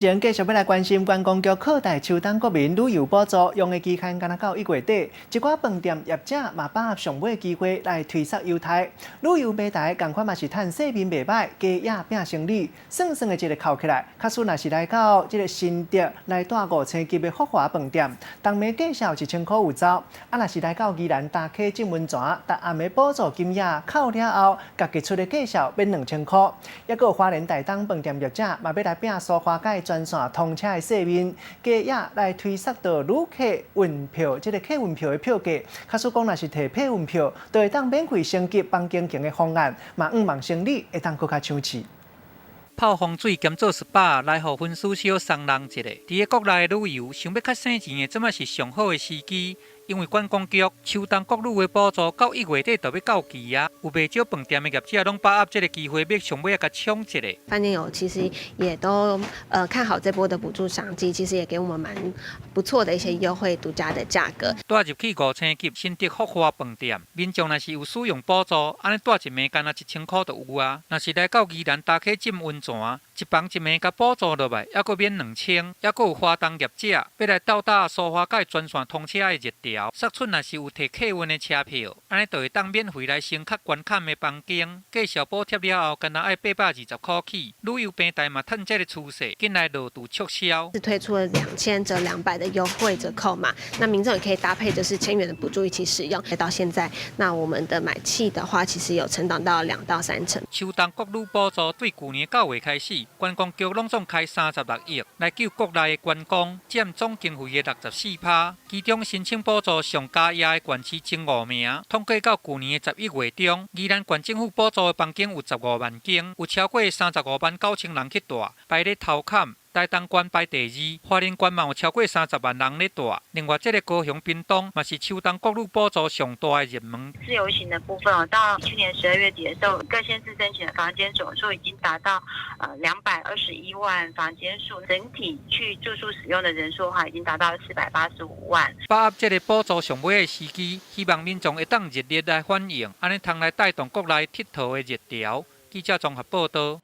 前繼續欲來關心觀光局擴大秋冬國民旅遊補助用的期限，干焦到1月底，一寡飯店業者嘛把握上尾機會來推捒優待。旅遊平台仝款嘛是趁勢面袂䆀，加壓拼生理，算算的一个扣起來。假使若是來到這个新竹來蹛5星級的福華飯店，當暝價數1000箍有走。啊，若是來到宜蘭大溪浸溫泉，逐暗的補助金額扣了後，家己出的價數免2000箍。抑閣有花蓮台東飯店業者嘛欲來拼蘇花改全線通車的勢面，加壓來推捒著旅客運票，這个客運票的票價。假使講若是提客運票，就會當免費升級房間型的方案，嘛向望生理會當閣較搶市。泡風水兼做 SPA 來予粉絲小鬆人一下。佇个國內旅遊，想欲較省錢的，這馬是上好的時機。因為觀光局秋冬國旅的補助到1月底就欲到期啊，有袂少飯店的業者攏把握這个機會，欲上尾仔共搶一下。飯店友其實也都看好這波的補助商機，其實也給我們蠻不錯的一些優惠、獨家的價格。蹛入去5星級新竹福華飯店，民眾若是有使用補助，按呢蹛一暝干焦1000箍就有啊。若是來到宜蘭大溪浸溫泉，一房一暝共補助落來，猶閣免2000，猶閣有花東業者欲來鬥搭蘇花改全線通車的熱潮，煞出若是有提客運的車票，按呢就會當免費來升較懸坎的房間，價數補貼了後，干焦愛820箍起。旅遊平台嘛趁這个趨勢，緊來落注促銷。是推出了2000折200的優惠折扣嘛，那民眾也可以搭配就是1000元的補助一起使用。到現在，那我們的買氣的話，其實有成長到2到3成。秋冬國旅補助對舊年9月開始，觀光局攏總開36億來救國內的觀光，佔總經費的64%。其中申請補助上加壓的縣市前五名，統計到舊年的11月中，宜蘭縣政府補助的房間有15萬間，有超過35萬9千人去蹛，排咧頭坎。台東縣排第二，花蓮縣嘛有超過30萬人咧蹛。另外，這个高雄屏東嘛是秋冬國旅補助上大的熱門。自由行的部分哦，到去年12月底的時候，各縣市申請的房間總數已經達到221萬房間數，整體去住宿使用的人數的話，已經達到485萬。把握這个補助上尾的時機，希望民眾會當熱烈來反應，按呢通來帶動國內𨑨迌的熱潮。記者綜合報道。